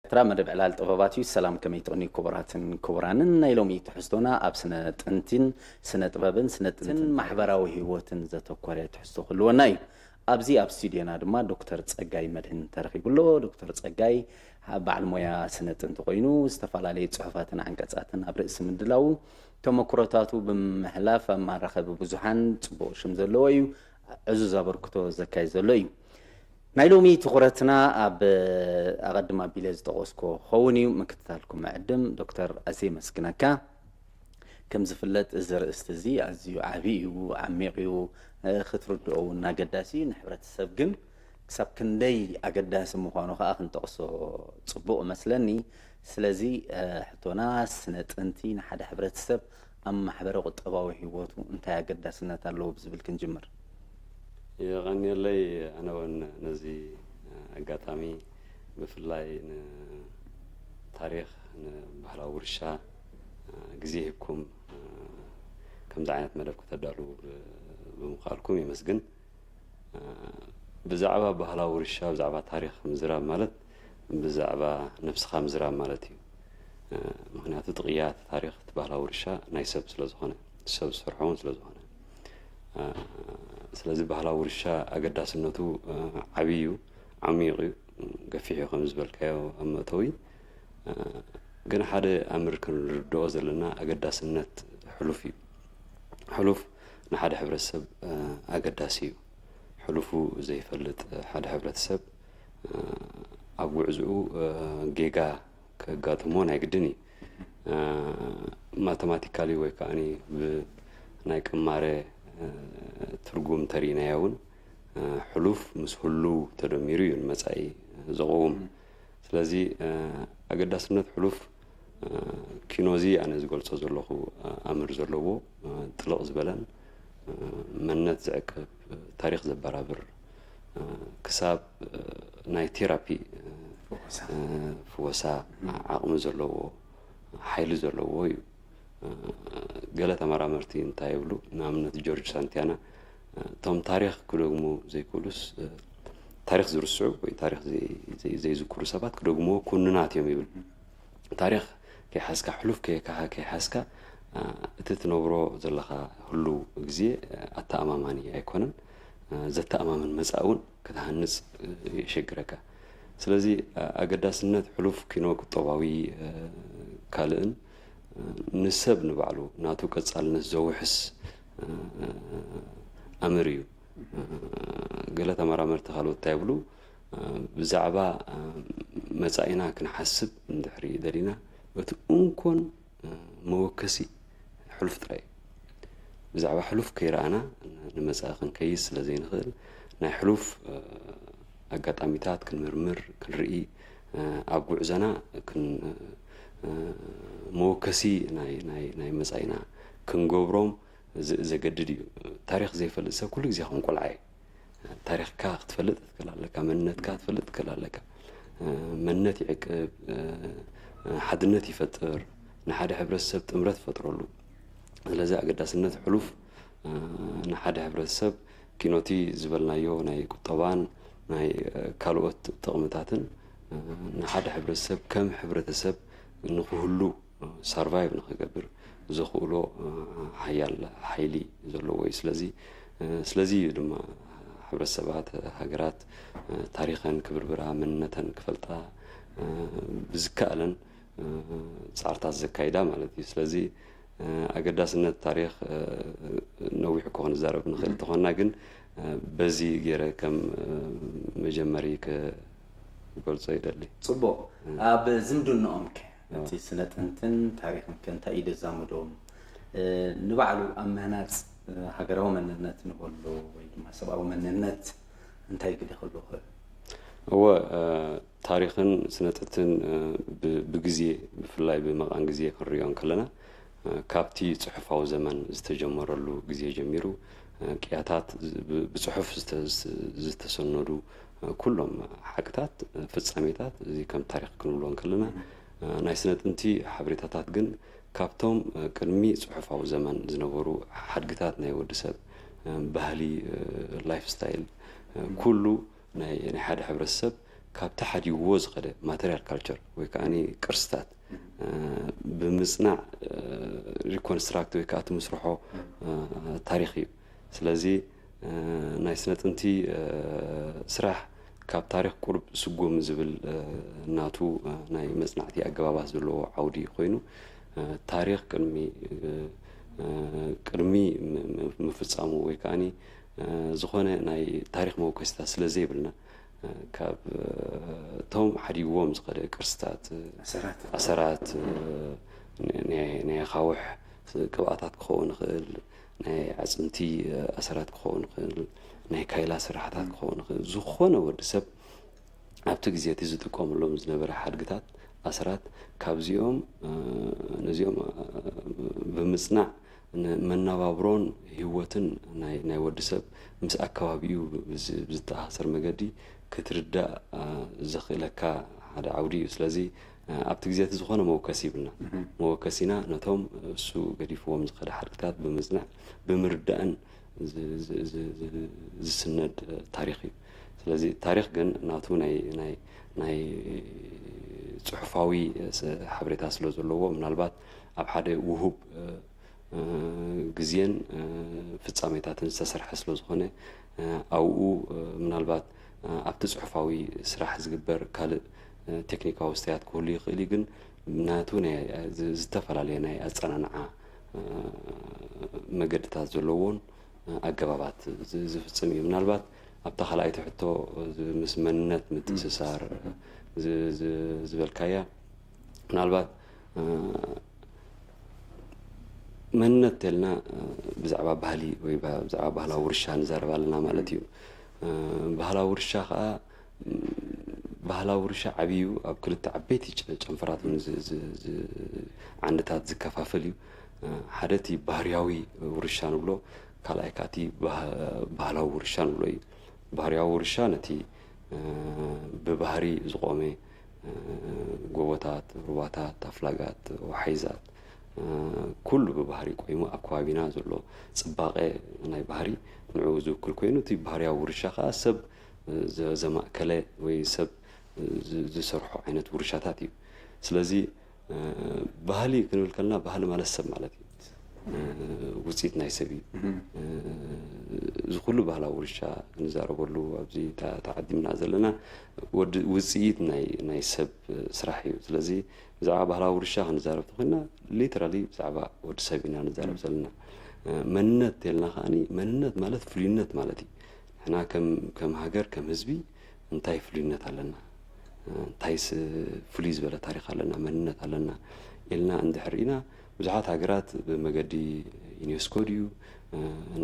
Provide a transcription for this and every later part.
ኤርትራ መደብ ዕላል ጥበባት እዩ። ሰላም፣ ከመይ ትቕንዩ ክቡራትን ክቡራንን? ናይ ሎሚ ትሕዝቶና ኣብ ስነ ጥንቲን ስነ ጥበብን ስነ ጥንትን ማሕበራዊ ህይወትን ዘተኮረ ትሕዝቶ ክህልወና እዩ። ኣብዚ ኣብ ስቱድዮና ድማ ዶክተር ጸጋይ መድህን ተረኺቡ ኣሎ። ዶክተር ጸጋይ በዓል ሞያ ስነ ጥንቲ ኮይኑ፣ ዝተፈላለዩ ጽሑፋትን ዓንቀጻትን ኣብ ርእሲ ምድላዉ፣ ተመክሮታቱ ብምሕላፍ ኣብ መራኸቢ ብዙሓን ጽቡቕ ሽም ዘለዎ እዩ። ዕዙዝ ኣበርክቶ ዘካይድ ዘሎ እዩ። ናይ ሎሚ ትኹረትና ኣብ ኣቐድም ኣቢለ ዝጠቐስኮ ክኸውን እዩ። ምክትታልኩም ዕድም ዶክተር፣ ኣዝየ የመስግነካ። ከም ዝፍለጥ፣ እዚ ርእስቲ እዚ ኣዝዩ ዓቢ እዩ፣ ዓሚቕ እዩ፣ ክትርድኦ እውን ኣገዳሲ እዩ። ንሕብረተሰብ ግን ክሳብ ክንደይ ኣገዳሲ ምዃኑ ከኣ ክንጠቕሶ ጽቡቕ እመስለኒ። ስለዚ፣ ሕቶና፣ ስነ ጥንቲ ንሓደ ሕብረተሰብ ኣብ ማሕበረ ቁጠባዊ ህይወቱ እንታይ ኣገዳስነት ኣለዎ ብዝብል ክንጅምር። የቐንየለይ። ኣነ እውን ነዚ ኣጋጣሚ፣ ብፍላይ ንታሪኽ፣ ንባህላዊ ውርሻ ግዜ ሂብኩም ከምዚ ዓይነት መደብ ከተዳልዉ ብምኽኣልኩም የመስግን። ብዛዕባ ባህላዊ ውርሻ፣ ብዛዕባ ታሪኽ ምዝራብ ማለት ብዛዕባ ነብስኻ ምዝራብ ማለት እዩ። ምኽንያቱ እቲ ቅያ፣ እቲ ታሪኽ፣ እቲ ባህላዊ ውርሻ ናይ ሰብ ስለ ዝኾነ፣ ሰብ ዝሰርሖ እውን ስለ ዝኾነ። ስለዚ ባህላዊ ውርሻ ኣገዳስነቱ ዓብዪ እዩ፣ ዓሚቕ እዩ፣ ገፊሕ እዩ፣ ከም ዝበልካዮ ኣብ መእተዊ። ግን ሓደ ኣምር ክንርድኦ ዘለና ኣገዳስነት ሕሉፍ እዩ። ሕሉፍ ንሓደ ሕብረተሰብ ኣገዳሲ እዩ። ሕሉፉ ዘይፈልጥ ሓደ ሕብረተሰብ ኣብ ጉዕዝኡ ጌጋ ከጋጥሞ ናይ ግድን እዩ። ማተማቲካሊ ወይ ከዓኒ ብናይ ቅማረ ትርጉም ተሪእናዮ እውን፣ ሕሉፍ ምስ ህሉው ተደሚሩ እዩ ንመጻኢ ዘቐውም። ስለዚ ኣገዳስነት ሕሉፍ ኪኖዚ ኣነ ዝገልጾ ዘለኹ ኣምር ዘለዎ፣ ጥልቕ ዝበለን መንነት ዝዕቅብ፣ ታሪኽ ዘበራብር፣ ክሳብ ናይ ቴራፒ ፍወሳ ዓቕሚ ዘለዎ፣ ሓይሊ ዘለዎ እዩ። ገለ ተመራመርቲ እንታይ ይብሉ? ንኣብነት ጆርጅ ሳንቲያና፣ እቶም ታሪኽ ክደግሙ ዘይክእሉስ፣ ታሪኽ ዝርስዑ ወይ ታሪኽ ዘይ-፣ ዘይ-፣ ዘይዝክሩ ሰባት ክደግምዎ ኩኑናት እዮም ይብል። ታሪኽ ከይሓዝካ፣ ሕሉፍ ከይካ-፣ ከይሓዝካ፣ እቲ ትነብሮ ዘለኻ ህሉው ግዜ ኣተኣማማኒ ኣይኮነን። ዘተኣማምን መጻኢ እውን ክትሃንጽ የሸግረካ። ስለዚ ኣገዳስነት ሕሉፍ ኪኖ ቁጠባዊ ካልእን ንሰብ ንባዕሉ ናቱ ቀጻልነት ዘውሕስ ኣምር እዩ። ገለ ተመራመርቲ ካልኦት እንታይ ይብሉ? ብዛዕባ መጻኢና ክንሓስብ እንድሕሪ ደሊና፣ እቲ እንኮን መወከሲ ሕሉፍ ጥራይ እዩ። ብዛዕባ ሕሉፍ ከይረኣና ንመጻኢ ክንከይስ ስለ ዘይንኽእል፣ ናይ ሕሉፍ ኣጋጣሚታት ክንምርምር፣ ክንርኢ፣ ኣብ ጉዕዞና ክን-፣ መወከሲ ናይ፣ ናይ፣ ናይ መጻኢና ክንገብሮም ዘ-፣ ዘገድድ እዩ። ታሪኽ ዘይፈልጥ ሰብ ኩሉ ግዜ ከም ቆልዓ እዩ። ታሪኽካ ክትፈልጥ ትክእል ኣለካ፣ መንነትካ ክትፈልጥ ትክእል ኣለካ። መንነት ይዕቅብ፣ ሓድነት ይፈጥር፣ ንሓደ ሕብረተሰብ ጥምረት ይፈጥረሉ። ስለዚ ኣገዳስነት ሕሉፍ ንሓደ ሕብረተሰብ ኪኖቲ ዝበልናዮ ናይ ቁጠባን ናይ ካልኦት ጥቕምታትን ንሓደ ሕብረተሰብ ከም ሕብረተሰብ ንክህሉ፣ ሰርቫይቭ ንክገብር ዘኽእሎ ሓያል ሓይሊ ዘለዎ እዩ። ስለዚ፣ ስለዚ እዩ ድማ ሕብረተሰባት፣ ሃገራት ታሪኸን ክብርብራ፣ መንነተን ክፈልጣ ብዝከኣለን ጻዕርታት ዘካይዳ ማለት እዩ። ስለዚ ኣገዳስነት ታሪኽ ነዊሕ እኮ ክንዛረብ ንኽእል እንተኾንና፣ ግን በዚ ገይረ ከም መጀመሪ ክገልጾ ይደሊ። ጽቡቕ። ኣብ ዝምድንኦም ከ እቲ ስነ ጥንትን ታሪኽን ከ እንታይ እዩ ዘዛምዶም? ንባዕሉ ኣብ ምህናጽ ሃገራዊ መንነት ንበሎ ወይ ድማ ሰብኣዊ መንነት እንታይ ግደ ክህልዎ ይኽእል? እወ፣ ታሪኽን ስነ ጥንትን ብ-፣ ብግዜ፣ ብፍላይ ብመቓን ግዜ ክንሪኦ እንከለና፣ ካብቲ ጽሑፋዊ ዘመን ዝተጀመረሉ ግዜ ጀሚሩ፣ ቅያታት ብ-፣ ብጽሑፍ ዝተ-፣ ዝተሰነዱ ኩሎም ሓቅታት፣ ፍጻሜታት፣ እዚ ከም ታሪኽ ክንብሎ እንከለና፣ ናይ ስነ ጥንቲ ሓበሬታታት ግን ካብቶም ቅድሚ ጽሑፋዊ ዘመን ዝነበሩ ሓድግታት ናይ ወዲ ሰብ፣ ባህሊ፣ ላይፍ ስታይል፣ ኩሉ ናይ፣ ናይ ሓደ ሕብረተሰብ ካብቲ ሓዲዎ ዝኸደ ማተርያል ካልቸር ወይ ከዓ ቅርስታት ብምፅናዕ ሪኮንስትራክት ወይ ከዓ እቲ ምስርሖ ታሪክ እዩ። ስለዚ ናይ ስነ ጥንቲ ስራሕ ካብ ታሪክ ቁርብ ስጉም ዝብል ናቱ ናይ መፅናዕቲ ኣገባባት ዘለዎ ዓውዲ ኮይኑ ታሪክ ቅድሚ ቅድሚ ምፍፃሙ ወይ ከዓ ዝኾነ ናይ ታሪክ መወከሲታት ስለ ዘይብልና ካብ እቶም ሓዲዎም ዝኸደ ቅርስታት ኣሰራት ናይ ኣኻውሕ ቅብኣታት ክኸውን ይኽእል፣ ናይ ኣፅንቲ ኣሰራት ክኸውን ይኽእል፣ ናይ ካይላ ስራሕታት ክኸውን ይኽእል። ዝኾነ ወዲ ሰብ ኣብቲ ግዜ እቲ ዝጥቀመሎም ዝነበረ ሓድግታት ኣሰራት ካብዚኦም ነዚኦም ብምፅናዕ ንመነባብሮን ህይወትን ናይ ወዲ ሰብ ምስ ኣከባቢኡ ብዝተኣሳሰር መገዲ ክትርዳእ ዘኽእለካ ሓደ ዓውዲ እዩ። ስለዚ ኣብቲ ግዜ እቲ ዝኾነ መወከሲ ይብልና። መወከሲና ነቶም እሱ ገዲፍዎም ዝኸደ ሓድግታት ብምፅናዕ ብምርዳእን ዝስነድ ታሪክ እዩ። ስለዚ ታሪክ ግን ናቱ ናይ ናይ ጽሑፋዊ ሓበሬታ ስለ ዘለዎ ምናልባት ኣብ ሓደ ውሁብ ግዜን ፍጻሜታትን ዝተሰርሐ ስለ ዝኾነ ኣብኡ ምናልባት ኣብቲ ጽሑፋዊ ስራሕ ዝግበር ካልእ ቴክኒካዊ ስተያት ክህሉ ይኽእል እዩ፣ ግን ናቱ ዝተፈላለየ ናይ ኣጸናንዓ መገድታት ዘለዎን ኣገባባት ዝፍጽም እዩ። ምናልባት ኣብታ ካልኣይቲ ሕቶ ምስ መንነት ምትእስሳር ዝበልካያ ምናልባት መንነት ተልና ብዛዕባ ባህሊ ወይ ብዛዕባ ባህላዊ ውርሻ ንዛረብ ኣለና ማለት እዩ። ባህላዊ ውርሻ ከዓ ባህላዊ ውርሻ ዓብዩ ኣብ ክልተ ዓበይቲ ጨንፈራት ዓንድታት ዝከፋፈል እዩ። ሓደ እቲ ባህርያዊ ውርሻ ንብሎ፣ ካልኣይ ከዓ እቲ ባህላዊ ውርሻ ንብሎ እዩ። ባህርያዊ ውርሻ ነቲ ብባህሪ ዝቆመ ጎቦታት፣ ሩባታት፣ ኣፍላጋት፣ ወሓይዛት፣ ኩሉ ብባህሪ ቆይሙ ኣብ ከባቢና ዘሎ ፅባቐ ናይ ባህሪ ንዕኡ ዝውክል ኮይኑ፣ እቲ ባህርያዊ ውርሻ ከዓ ሰብ ዘማእከለ ወይ ሰብ ዝሰርሖ ዓይነት ውርሻታት እዩ። ስለለዚ ባህሊ ክንብል ከለና ባህሊ ማለት ሰብ ማለት እዩ። ውፅኢት ናይ ሰብ እዩ። እዚ ኩሉ ባህላዊ ውርሻ ክንዛረበሉ ኣብዚ ተዓዲምና ዘለና ውፅኢት ናይ ሰብ ስራሕ እዩ። ስለዚ ብዛዕባ ባህላዊ ውርሻ ክንዛረብ ተኮይና ሊተራሊ ብዛዕባ ወዲ ሰብ ኢና ንዛረብ ዘለና። መንነት ተልና ከዓኒ መንነት ማለት ፍሉይነት ማለት እዩ። ንሕና ከም ሃገር ከም ህዝቢ እንታይ ፍሉይነት ኣለና? እንታይስ ፍሉይ ዝበለ ታሪክ ኣለና፣ መንነት ኣለና ኢልና እንድሕር ኢና ብዙሓት ሃገራት ብመገዲ ዩኔስኮ ድዩ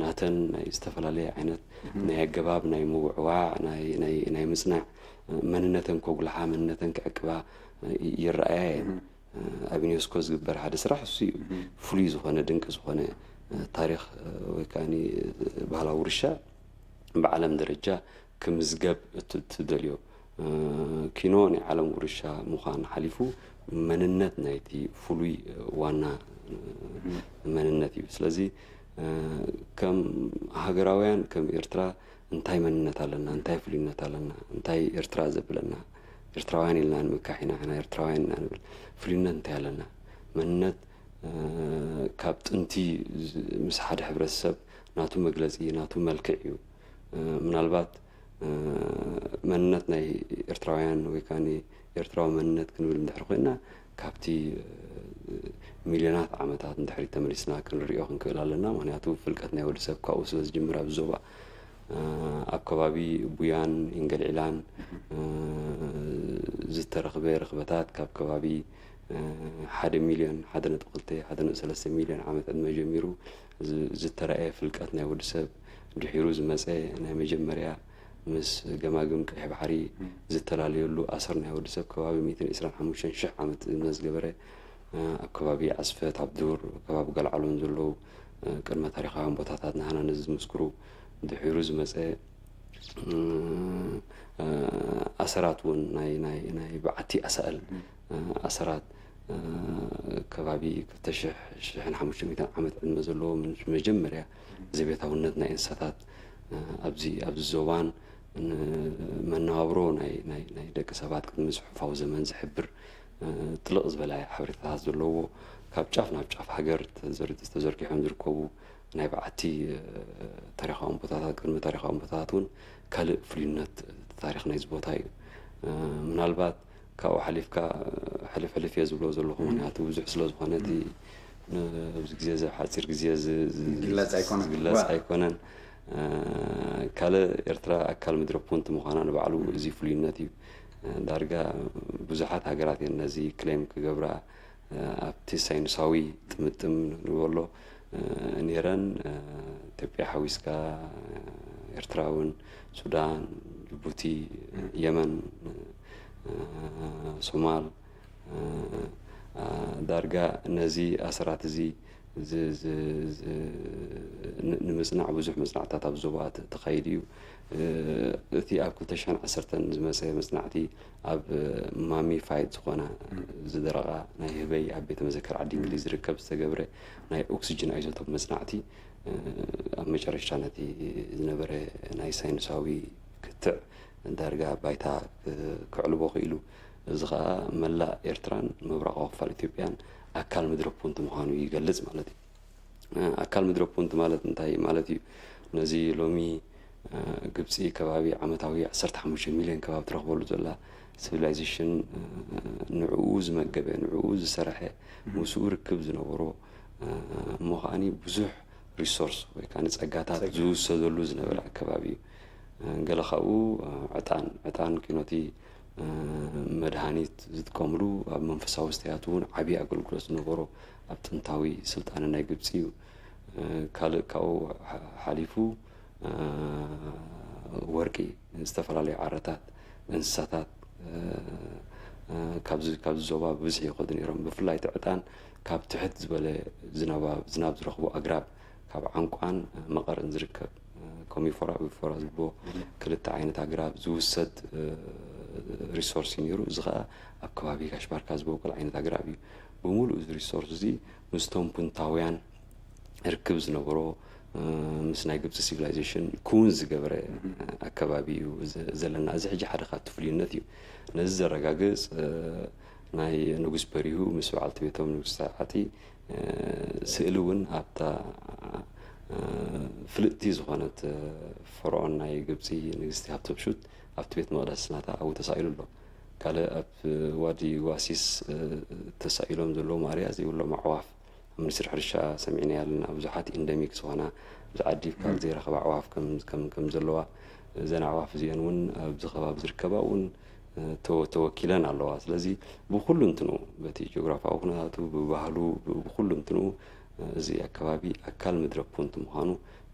ናተን ናይ ዝተፈላለየ ዓይነት ናይ ኣገባብ ናይ ምውዕዋዕ ናይ ምፅናዕ መንነተን ከጉልሓ መንነተን ክዕቅባ ይረኣያ እየን። ኣብ ዩኔስኮ ዝግበር ሓደ ስራሕ እሱ እዩ። ፍሉይ ዝኾነ ድንቂ ዝኾነ ታሪክ ወይ ከዓ ባህላዊ ውርሻ ብዓለም ደረጃ ክምዝገብ እትደልዮ ኪኖ ናይ ዓለም ውርሻ ምዃን ሓሊፉ መንነት ናይቲ ፍሉይ ዋና መንነት እዩ። ስለዚ ከም ሃገራውያን ከም ኤርትራ እንታይ መንነት ኣለና? እንታይ ፍሉይነት ኣለና? እንታይ ኤርትራ ዘብለና? ኤርትራውያን ኢልና ንምካሕ ኢና፣ ንሕና ኤርትራውያን ኢና ንብል። ፍሉይነት እንታይ ኣለና? መንነት ካብ ጥንቲ ምስ ሓደ ሕብረተሰብ ናቱ መግለፂ ናቱ መልክዕ እዩ። ምናልባት መንነት ናይ ኤርትራውያን ወይ ከዓ ኤርትራዊ መንነት ክንብል እንድሕር ኮይና ካብቲ ሚልዮናት ዓመታት እንድሕሪት ተመሊስና ክንሪኦ ክንክእል ኣለና። ምክንያቱ ፍልቀት ናይ ወዲ ሰብ ካብኡ ስለ ዝጅምር ኣብዚ ዞባ ኣብ ከባቢ ቡያን ኢንገልዒላን ዝተረኽበ ርኽበታት ካብ ከባቢ ሓደ ሚልዮን ሓደ ነጥቢ ክልተ ሓደ ነጥቢ ሰለስተ ሚልዮን ዓመት ዕድመ ጀሚሩ ዝተረኣየ ፍልቀት ናይ ወዲ ሰብ ድሒሩ ዝመፀ ናይ መጀመርያ ምስ ገማግም ቀይሕ ባሕሪ ዝተላለየሉ ኣሰር ናይ ወዲ ሰብ ከባቢ ሚእትን ዕስራን ሓሙሽተን ሽሕ ዓመት ዝመዝገበረ ኣብ ከባቢ ዓስፈት ኣብ ዱር ከባቢ ገልዓሎን ዘለዉ ቅድመ ታሪኻውያን ቦታታት ናህና ነዚ ዝምስክሩ ድሒሩ ዝመፀ ኣሰራት እውን ናይ በዓቲ ኣሳእል ኣሰራት ከባቢ ክልተ ሽሕ ሽሕን ሓሙሽተ ሚእትን ዓመት ዕድመ ዘለዎ መጀመርያ ዘቤታውነት ናይ እንስሳታት ኣብዚ ኣብዚ ዞባን ንመነባብሮ ናይ ናይ ናይ ደቂ ሰባት ቅድሚ ጽሑፋዊ ዘመን ዝሕብር፣ እ፣ ጥልቕ ዝበለ ሓበሬታታት ዘለዎ፣ ካብ ጫፍ ናብ ጫፍ ሃገር ተዘር-፣ ተዘርጊሖም ዝርከቡ ናይ በዓቲ፣ እ፣ ታሪኻዊ ቦታታት፣ ቅድሚ ታሪኻዊ ቦታታት እውን ካልእ ፍሉይነት ታሪኽ ናይዚ ቦታ እዩ። እ፣ ምናልባት ካብኡ ሓሊፍካ ሕልፍ ሕልፍ እየ ዝብሎ ዘለኹ፣ ምኽንያቱ ብዙሕ ስለ ዝኾነ እቲ፣ እ፣ ኣብዚ ግዜ እዚ ኣብ ሓጺር ግዜ ዝ-፣ ዝ-፣ ዝግለጽ ኣይኮነን። ዝግለጽ ዋ። ኣይኮነን። እ፣ ካልእ ኤርትራ ኣካል ምድረ ፑንት ምዃና ንባዕሉ እዚ ፍሉይነት እዩ። እ፣ ዳርጋ ብዙሓት ሃገራት እየን ነዚ ክሌም ክገብራ፣ እ፣ ኣብቲ ሳይንሳዊ ጥምጥም ንበሎ፣ እ፣ ነይረን። እ፣ ኢትዮጵያ ሓዊስካ፣ እ፣ ኤርትራ እውን፣ ሱዳን፣ ጅቡቲ፣ የመን፣ እ፣ ሶማል፣ እ፣ እ፣ ዳርጋ ነዚ ኣሰራት እዚ ዝ-፣ ዝ-፣ ዝ-፣ ን-፣ ንምጽናዕ ብዙሕ መጽናዕትታት ኣብ ዞባ ተ-፣ ተኻይዱ እዩ። እ፣ እቲ ኣብ ክልተ ሽሕን ዓሰርተን ዝመጸ መጽናዕቲ ኣብ ማሚፋይድ ዝኾና ዝደረቓ ናይ ህበይ ኣብ ቤተ መዘክር ዓዲ እንግሊዝ ዝርከብ ዝተገብረ ናይ ኦክስጅን ኣይዞቶፕ መጽናዕቲ፣ እ፣ ኣብ መጨረሽታ ነቲ ዝነበረ ናይ ሳይንሳዊ ክትዕ ዳርጋ ባይታ ክ-፣ ከዕልቦ ክኢሉ። እዚ ኸኣ መላእ ኤርትራን ምብራቓዊ ክፋል ኢትዮጵያን ኣካል ምድረ ፑንት ምዃኑ ይገልጽ ማለት እዩ። እ፣ ኣካል ምድረ ፑንት ማለት እንታይ ማለት እዩ? ነዚ ሎሚ፣ እ፣ ግብጺ ከባቢ ዓመታዊ ዓሰርተ ሓሙሽተ ሚልዮን ከባቢ ትረኽበሉ ዘላ ሲቪላይዜሽን፣ እ፣ ንዕኡ ዝመገበ፣ ንዕኡ ዝሰርሐ፣ ምስኡ ርክብ ዝነበሮ፣ እ፣ እሞ ከዓኒ ብዙሕ ሪሶርስ ወይ ከዓኒ ጸጋታት ጸጋ። ዝውሰደሉ ዝነበረ ኣከባቢ እዩ። እ፣ ገለ ካብኡ፣ እ፣ ዕጣን፣ ዕጣን ኪኖቲ፣ እ፣ መድሃኒት ዝጥቀምሉ፣ ኣብ መንፈሳዊ ስተያት እውን ዓብዪ ኣገልግሎት ዝነበሮ ኣብ ጥንታዊ ስልጣነ ናይ ግብጺ እዩ። እ፣ ካልእ ካብኡ ሓ-፣ ሓሊፉ፣ እ፣ ወርቂ፣ ዝተፈላለዩ ዓረታት፣ እንስሳታት፣ እ፣ እ፣ ካብዚ፣ ካብዚ ዞባ ብብዝሒ ይኸዱ ነይሮም። ብፍላይ እቲ ዕጣን ካብ ትሕት ዝበለ ዝናባ-፣ ዝናብ ዝረኽቡ ኣግራብ፣ ካብ ዓንቋን መቐርን ዝርከብ፣ እ፣ ኮሚፎራ፣ ቢፎራ ዝብልዎ ክልተ ዓይነት ኣግራብ ዝውሰድ፣ እ፣ ሪሶርስ እዩ ነይሩ። እዚ ኸኣ ኣብ ከባቢ ጋሽ ባርካ ዝበቁል ዓይነት ኣግራብ እዩ። ብምሉእ እዚ ሪሶርስ እዚ ምስቶም ፑንታውያን ርክብ ዝነበሮ፣ እ፣ ምስ ናይ ግብጺ ሲቪላይዜሽን ክውን ዝገበረ፣ እ፣ ኣከባቢ እዩ ዘ-፣ ዘለና። እዚ ሕጂ ሓደ ካብቲ ፍሉይነት እዩ። ነዚ ዘረጋግጽ፣ እ፣ ናይ ንጉስ በሪሁ ምስ በዓልቲ ቤቶም ንግስቲ ዓጢ፣ እ፣ ስእሊ እውን ኣብታ፣ እ፣ ፍልጥቲ ዝኾነት፣ እ፣ ፈርዖን ናይ ግብጺ ንግስቲ ሃብተብሹት ኣብቲ ቤት መቕደስ ናታ ኣብኡ ተሳኢሉ ኣሎ። ካልእ ኣብ ዋዲ ዋሲስ፣ እ፣ ተሳኢሎም ዘለዉ ማእርያ ዘይብሎም ኣዕዋፍ፣ ኣብ ሚኒስትሪ ሕርሻ ሰሚዕናዮ ኣለና። ብዙሓት ኢንደሚክ ዝኾና፣ ኣብዚ ዓዲ ካብ ዘይረኸባ ኣዕዋፍ ከም፣ ከም፣ ከም ዘለዋ፣ እዘን ኣዕዋፍ እዚአን እውን ኣብዚ ከባቢ ዝርከባ እውን፣ እ፣ ተወ-፣ ተወኪለን ኣለዋ። ስለዚ ብኹሉ እንትንኡ፣ በቲ ጂኦግራፋዊ ኩነታቱ፣ ብባህሉ፣ ብ-፣ ብኹሉ እንትንኡ፣ እ፣ እዚ ኣከባቢ ኣካል ምድረ ፑንት ምዃኑ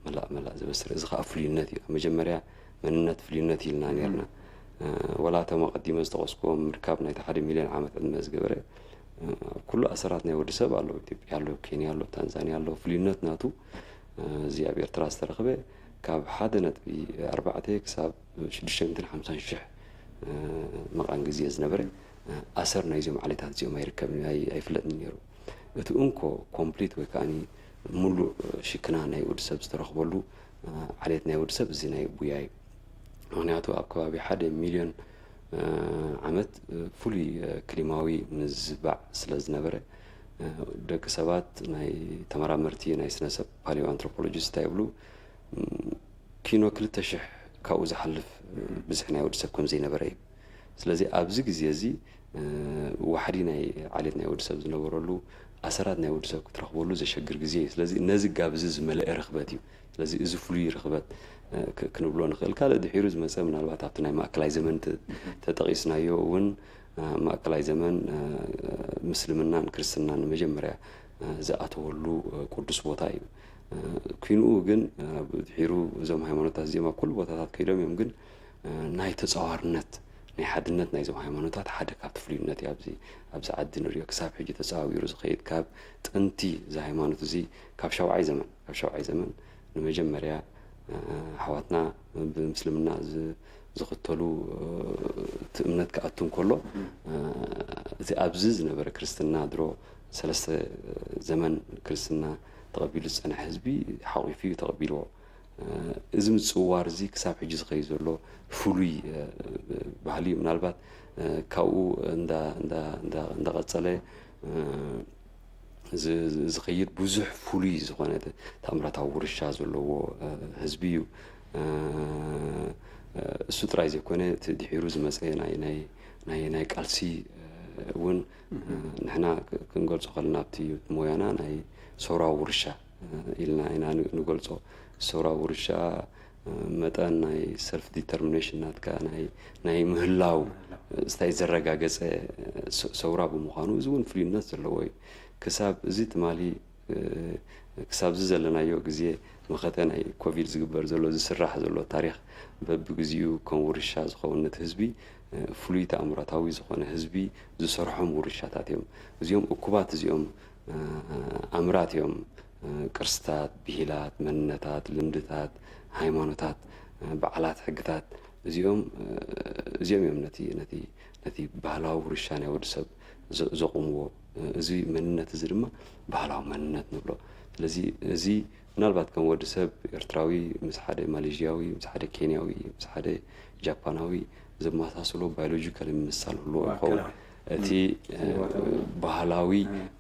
መላእ መላእ ዘበስር። እዚ ኸኣ ፍሉይነት እዩ። ኣብ መጀመርያ መንነት ፍሉይነት ኢልና ነርና። እ፣ ወላ እቶም ኣቐዲመ ዝጠቐስክዎም ምርካብ ናይቲ ሓደ ሚልዮን ዓመት ዕድመ ዝገበረ፣ እ፣ ኣብ ኩሉ ኣሰራት ናይ ወዲ ሰብ ኣሎ። ኣብ ኢትዮጵያ ኣሎ፣ ኣብ ኬንያ ኣሎ፣ ኣብ ታንዛንያ ኣሎ። ፍሉይነት ናቱ፣ እ፣ እዚ ኣብ ኤርትራ ዝተረኽበ ካብ ሓደ ነጥቢ ኣርባዕተ ክሳብ ሽዱሽተ ሚእትን ሓምሳን ሽሕ፣ እ፣ መቓን ግዜ ዝነበረ፣ እ፣ ኣሰር ናይዚኦም ዓሌታት እዚኦም ኣይርከብን፣ ኣይ-፣ ኣይፍለጥን ነይሩ። እቲ እንኮ ኮምፕሊት ወይ ከኣኒ ምሉእ ሽክና ናይ ወዲ ሰብ ዝተረኽበሉ፣ እ፣ ዓሌት ናይ ወዲ ሰብ እዚ ናይ ቡያ እዩ። ምኽንያቱ ኣብ ከባቢ ሓደ ሚልዮን፣ እ፣ ዓመት፣ እ፣ ፍሉይ፣ እ፣ ክሊማዊ ምዝባዕ ስለ ዝነበረ፣ እ፣ ደቂ ሰባት፣ ናይ ተመራመርቲ፣ ናይ ስነ ሰብ ፓሊዮ ኣንትሮፖሎጂስት እንታይ ይብሉ? ም፣ ኪኖ ክልተ ሽሕ ካብኡ ዝሓልፍ፣ እ፣ ብዝሒ ናይ ወዲ ሰብ ከም ዘይነበረ እዩ። ስለዚ ኣብዚ ግዜ እዚ፣ እ፣ ዋሕዲ ናይ ዓሌት ናይ ወዲ ሰብ ዝነበረሉ፣ ኣሰራት ናይ ወዲ ሰብ ክትረኽበሉ ዘሸግር ግዜ እዩ። ስለዚ ነዚ ጋብ እዚ ዝመልአ ርኽበት እዩ። ስለዚ እዚ ፍሉይ ርኽበት፣ እ፣ ክ-፣ ክንብሎ ንኽእል። ካልእ ድሒሩ ዝመጸ ምናልባት ኣብቲ ናይ ማእከላይ ዘመን ተ-፣ ተጠቒስናዮ እውን፣ እ፣ ማእከላይ ዘመን፣ እ፣ ምስልምናን ክርስትናን ንመጀመርያ፣ እ፣ ዝኣተወሉ፣ እ፣ ቅዱስ ቦታ እዩ። እ፣ ኪንኡ ግን፣ እ፣ ድሒሩ እዞም ሃይማኖታት እዚኦም ኣብ ኩሉ ቦታታት ከይዶም እዮም፣ ግን፣ እ፣ ናይ ተጻዋርነት፣ ናይ ሓድነት ናይዞም ሃይማኖታት ሓደ ካብቲ ፍሉይነት እዩ። ኣብዚ፣ ኣብዚ ዓዲ ንሪኦ ክሳብ ሕጂ ተጻዊሩ ዝኸይድ ካብ ጥንቲ እዚ ሃይማኖት እዚ ካብ ሻውዓይ ዘመን፣ ካብ ሻውዓይ ዘመን ንመጀመርያ፣ እ፣ ኣሕዋትና ብምስልምና ዝ-፣ ዝኽተሉ፣ እ፣ እቲ እምነት ክኣቱ እንከሎ፣ እ፣ እቲ ኣብዚ ዝነበረ ክርስትና ድሮ ሰለስተ ዘመን ክርስትና ተቐቢሉ ዝጸንሐ ህዝቢ ሓቒፉ እዩ ተቐቢልዎ። እዚ ምጽውዋር እዚ ክሳብ ሕጂ ዝኸይድ ዘሎ ፍሉይ ባህሊ እዩ። ምናልባት ካብኡ እንዳቐጸለ ዝኸይድ ብዙሕ ፍሉይ ዝኾነ ተኣምራታዊ ውርሻ ዘለዎ ህዝቢ እዩ። እሱ ጥራይ ዘይኮነ፣ እቲ ድሒሩ ዝመጸ ናይ ቃልሲ እውን ንሕና ክንገልጾ ከለና፣ ኣብቲ ሞያና ናይ ሰውራዊ ውርሻ ኢልና ኢና ንገልጾ። ሰውራዊ ውርሻ መጠን ናይ ሰልፍ ዲተርሚኔሽን ናትካ ናይ ምህላው ስታይ ዘረጋገጸ ሰውራ ብምዃኑ፣ እዚ እውን ፍሉይነት ዘለዎ እዩ። ክሳብ እዚ ትማሊ ክሳብ እዚ ዘለናዮ ግዜ፣ መኸተ ናይ ኮቪድ ዝግበር ዘሎ፣ ዝስራሕ ዘሎ ታሪኽ፣ በብግዚኡ ከም ውርሻ ዝኸውን ነቲ ህዝቢ ፍሉይ ተኣምራታዊ ዝኾነ ህዝቢ ዝሰርሖም ውርሻታት እዮም። እዚኦም እኩባት፣ እዚኦም ኣምራት እዮም። ቅርስታት፣ ብሂላት፣ መንነታት፣ ልምድታት፣ ሃይማኖታት፣ በዓላት፣ ሕግታት፣ እዚኦም እዚኦም እዮም ነቲ ነቲ ነቲ ባህላዊ ውርሻ ናይ ወዲ ሰብ ዘቑምዎ። እዚ መንነት እዚ ድማ ባህላዊ መንነት ንብሎ። ስለዚ እዚ ምናልባት ከም ወዲ ሰብ ኤርትራዊ ምስ ሓደ ማሌዥያዊ፣ ምስ ሓደ ኬንያዊ፣ ምስ ሓደ ጃፓናዊ ዘመሳስሎ ባዮሎጂካል ምምስሳል ህልዎ ይኸውን። እቲ ባህላዊ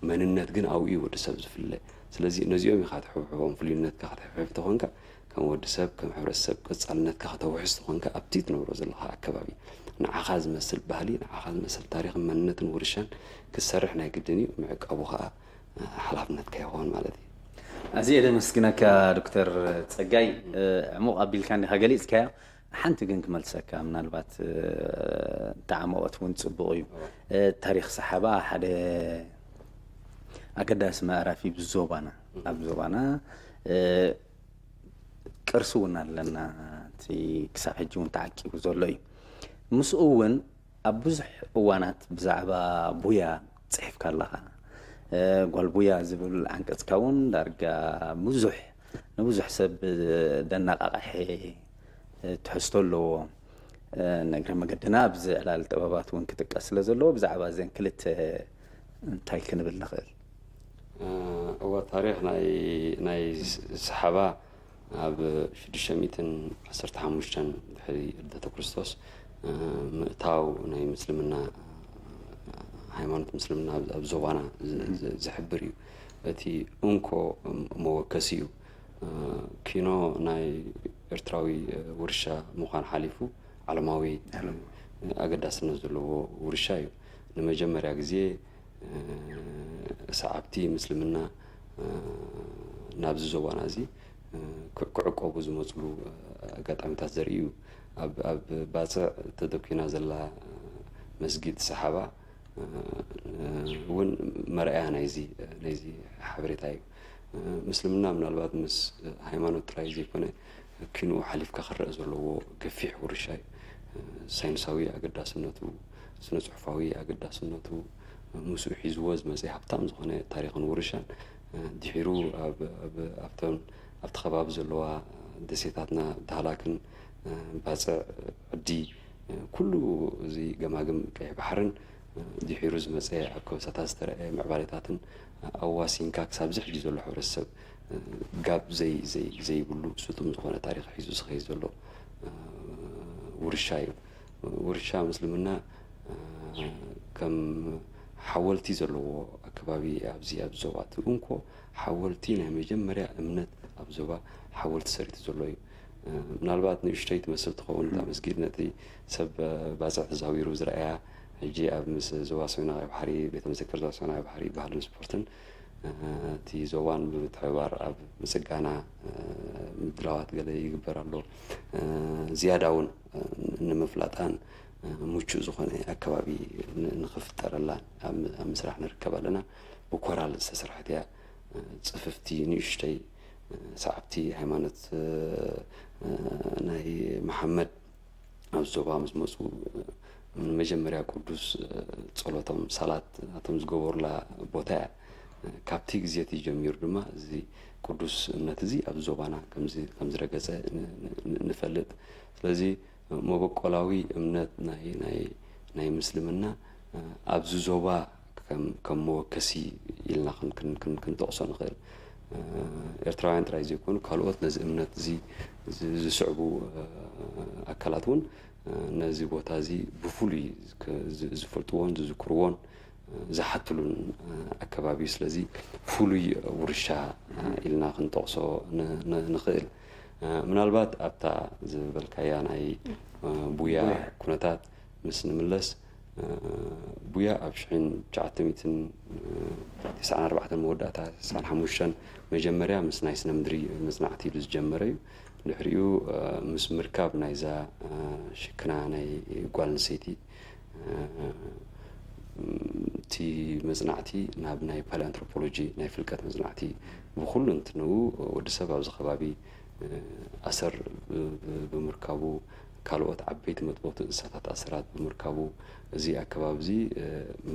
መንነት ግን ኣብኡ እዩ ወዲ ሰብ ዝፍለ። ስለዚ ነዚኦም ኢኻ ትሕብሕቦም። ፍሉይነትካ ክትሕብሕብ ተኾንካ፣ ከም ወዲ ሰብ፣ ከም ሕብረተሰብ ቀጻልነትካ ከተውሕስ ተኾንካ፣ ኣብቲ ትነብሮ ዘለኻ ኣከባቢ ንዓኻ ዝመስል ባህሊ፣ ንዓኻ ዝመስል ታሪኽን መንነትን ውርሻን ክትሰርሕ ናይ ግድን እዩ። ምዕቃቡ ኸኣ ሓላፍነትካ ይኸውን ማለት እዩ። ኣዝየ ደመስግነካ ዶክተር ጸጋይ። ዕሙቕ ኣቢልካ እንዲኻ ገሊጽካዮ። ሓንቲ ግን ክመልሰካ፣ ምናልባት እንተዓመቖት እውን ጽቡቕ እዩ። ታሪኽ ሰሓባ ሓደ ኣገዳሲ ምዕራፍ እዩ ብዞባና፣ ኣብ ዞባና ቅርሲ እውን ኣለና፣ እቲ ክሳብ ሕጂ እውን ተዓቂቡ ዘሎ እዩ። ምስኡ እውን ኣብ ብዙሕ እዋናት ብዛዕባ ቡያ ጽሒፍካ ኣለኻ። ጓል ቡያ ዝብል ዓንቀጽካ እውን ዳርጋ ብዙሕ ንብዙሕ ሰብ ደናቃቕሐ ትሕዝቶ ኣለዎ። ንእግረ መገድና ኣብዚ ዕላል ጥበባት እውን ክጥቀስ ስለ ዘለዎ ብዛዕባ እዘን ክልተ እንታይ ክንብል ንኽእል? እወ፣ ታሪኽ ናይ ናይ ሰሓባ ኣብ ሽዱሽተ ሚእትን ዓሰርተ ሓሙሽተን ድሕሪ ልደተ ክርስቶስ ምእታው ናይ ምስልምና፣ ሃይማኖት ምስልምና ኣብ ዞባና ዝሕብር እዩ። እቲ እንኮ መወከሲ እዩ። ኪኖ ናይ ኤርትራዊ ውርሻ ምዃን ሓሊፉ ዓለማዊ ኣገዳስነት ዘለዎ ውርሻ እዩ። ንመጀመርያ ግዜ ሰዓብቲ ምስልምና ናብዚ ዞባና እዚ ክዕቆቡ ዝመፅሉ ኣጋጣሚታት ዘርኢ እዩ። ኣብ ባፅዕ ተደኲና ዘላ መስጊድ ሰሓባ እውን መርኣያ ናይዚ ናይዚ ሓበሬታ እዩ። ምስልምና ምናልባት ምስ ሃይማኖት ጥራይ ዘይኮነ፣ ኪንኡ ሓሊፍካ ክረአ ዘለዎ ገፊሕ ውርሻ እዩ። ሳይንሳዊ ኣገዳስነቱ፣ ስነ ጽሑፋዊ ኣገዳስነቱ፣ ምስኡ ሒዝዎ ዝመጸ ሃብታም ዝኾነ ታሪኽን ውርሻን፣ ድሒሩ ኣብ ኣብተን ኣብቲ ከባቢ ዘለዋ ደሴታትና፣ ዳህላክን ባጽዕ፣ ዕዲ፣ ኩሉ እዚ ገማግም ቀይሕ ባሕርን ድሒሩ ዝመጸ ኣብ ከበሳታት ዝተረኣየ ምዕባለታትን ኣዋሲንካ ክሳብ እዚ ሕጂ ዘሎ ሕብረተሰብ ጋብ ዘይ ዘይ ዘይብሉ ስጡም ዝኾነ ታሪኽ ሒዙ ዝኸይድ ዘሎ ውርሻ እዩ። ውርሻ ምስልምና ከም ሓወልቲ ዘለዎ ኣከባቢ ኣብዚ ኣብዚ ዞባ እቲ እንኮ ሓወልቲ ናይ መጀመርያ እምነት ኣብ ዞባ ሓወልቲ ሰሪቱ ዘሎ እዩ። ምናልባት ንእሽተይ ትመስል ትኸውን እታ መስጊድ፣ ነቲ ሰብ ባፅዕ ተዛዊሩ ዝረኣያ፣ ሕጂ ኣብ ምስ ዞባ ሰሜናዊ ባሕሪ፣ ቤተ መዘክር ዞባ ሰሜናዊ ባሕሪ ባህልን ስፖርትን እቲ ዞባን ብምትሕብባር ኣብ ምፅጋና ምድላዋት ገለ ይግበር ኣሎ። ዝያዳ እውን ንምፍላጣን ምቹእ ዝኾነ ኣከባቢ ንኽፍጠረላን ኣብ ምስራሕ ንርከብ ኣለና። ብኮራል ዝተሰርሐት እያ። ጽፍፍቲ ንእሽተይ ሰዓብቲ ሃይማኖት ናይ መሓመድ ኣብ ዞባ ምስ መፁ ንመጀመርያ ቅዱስ ጸሎቶም፣ ሰላት ናቶም ዝገበሩላ ቦታ እያ። ካብቲ ግዜ እቲ ጀሚሩ ድማ እዚ ቅዱስ እምነት እዚ ኣብ ዞባና ከም ዝረገጸ ንፈልጥ። ስለዚ መበቆላዊ እምነት ናይ ምስልምና ኣብዚ ዞባ ከም መወከሲ ኢልና ክንጠቕሶ ንኽእል። ኤርትራውያን ጥራይ ዘይኮኑ ካልኦት ነዚ እምነት እዚ ዝስዕቡ ኣካላት እውን ነዚ ቦታ እዚ ብፍሉይ ዝፈልጥዎን ዝዝክርዎን ዝሓትሉን ኣከባቢ እዩ። ስለዚ ፍሉይ ውርሻ ኢልና ክንጠቕሶ ንኽእል። ምናልባት ኣብታ ዝበልካያ ናይ ቡያ ኩነታት ምስ ንምለስ፣ ቡያ ኣብ ሽሕን ትሽዓተ ሚእትን ተስዓን ኣርባዕተን መወዳእታ ተስዓን ሓሙሽተን መጀመርያ ምስ ናይ ስነ ምድሪ መጽናዕቲ ኢሉ ዝጀመረ እዩ። ድሕሪኡ ምስ ምርካብ ናይዛ ሽክና ናይ ጓል ኣንስተይቲ እቲ መጽናዕቲ ናብ ናይ ፓሊኣንትሮፖሎጂ ናይ ፍልቀት መጽናዕቲ ብኹሉ እንትንኡ ወዲ ሰብ ኣብዚ ከባቢ ኣሰር ብምርካቡ ካልኦት ዓበይቲ መጥበውቲ እንስሳታት ኣሰራት ብምርካቡ እዚ ኣከባቢ እዚ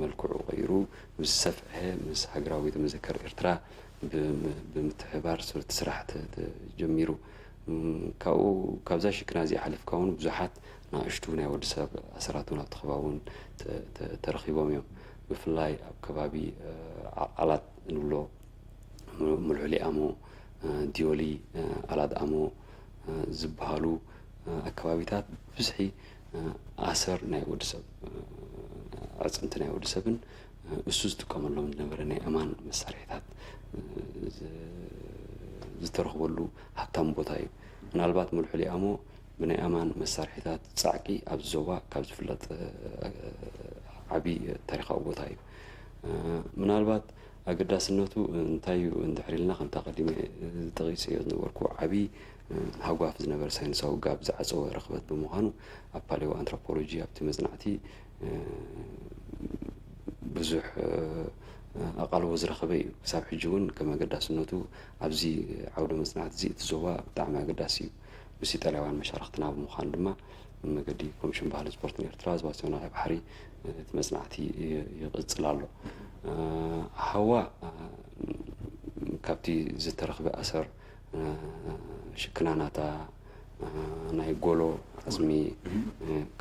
መልክዑ ቀይሩ ምስ ሰፍሐ ምስ ሃገራዊ ቤተ መዘከር ኤርትራ ብምትሕባር ስራሕ ተጀሚሩ። ካብኡ ካብዛ ሽክና እዚኣ ሓሊፍካ እውን ብዙሓት ንኣሽቱ ናይ ወዲ ሰብ ኣሰራት እውን ኣብቲ ከባቢ እውን ተረኺቦም እዮም። ብፍላይ ኣብ ከባቢ ዓላት እንብሎ፣ ሙልዑ ሊኣሞ፣ ዲዮሊ፣ ኣላት ኣሞ ዝበሃሉ ኣከባቢታት ብብዝሒ ኣሰር ናይ ወዲ ሰብ፣ ኣዕፅምቲ ናይ ወዲ ሰብን እሱ ዝጥቀመሎም ዝነበረ ናይ ኣማን መሳርሒታት ዝተረኽበሉ ሃብታም ቦታ እዩ። ምናልባት ሙልዑ ሊኣሞ ብናይ ኣማን መሳርሒታት ጻዕቂ ኣብዚ ዞባ ካብ ዝፍለጥ ዓቢ ታሪኻዊ ቦታ እዩ። ምናልባት ኣገዳስነቱ እንታይ እዩ እንድሕር ኢልና፣ ከምታ ቀዲመ ጠቒሰዮ ዝነበርኩ ዓቢ ሃጓፍ ዝነበረ ሳይንሳዊ ጋብ ዝዓጸወ ርኽበት ብምዃኑ ኣብ ፓሌዮ ኣንትሮፖሎጂ ኣብቲ መጽናዕቲ ብዙሕ ኣቓልቦ ዝረኸበ እዩ። ክሳብ ሕጂ እውን ከም ኣገዳስነቱ ኣብዚ ዓውደ መጽናዕቲ እዚ እቲ ዞባ ብጣዕሚ ኣገዳሲ እዩ። ምስ ኢጣልያውያን መሻርኽትና ብምዃን ድማ መገዲ ኮሚሽን ባህልን ስፖርትን ኤርትራ ዞባ ሰሜናዊ ባሕሪ እቲ መጽናዕቲ ይቕጽል ኣሎ። ሃዋ ካብቲ ዝተረኽበ ኣሰር ሽክና ናታ፣ ናይ ጎሎ፣ ኣጽሚ፣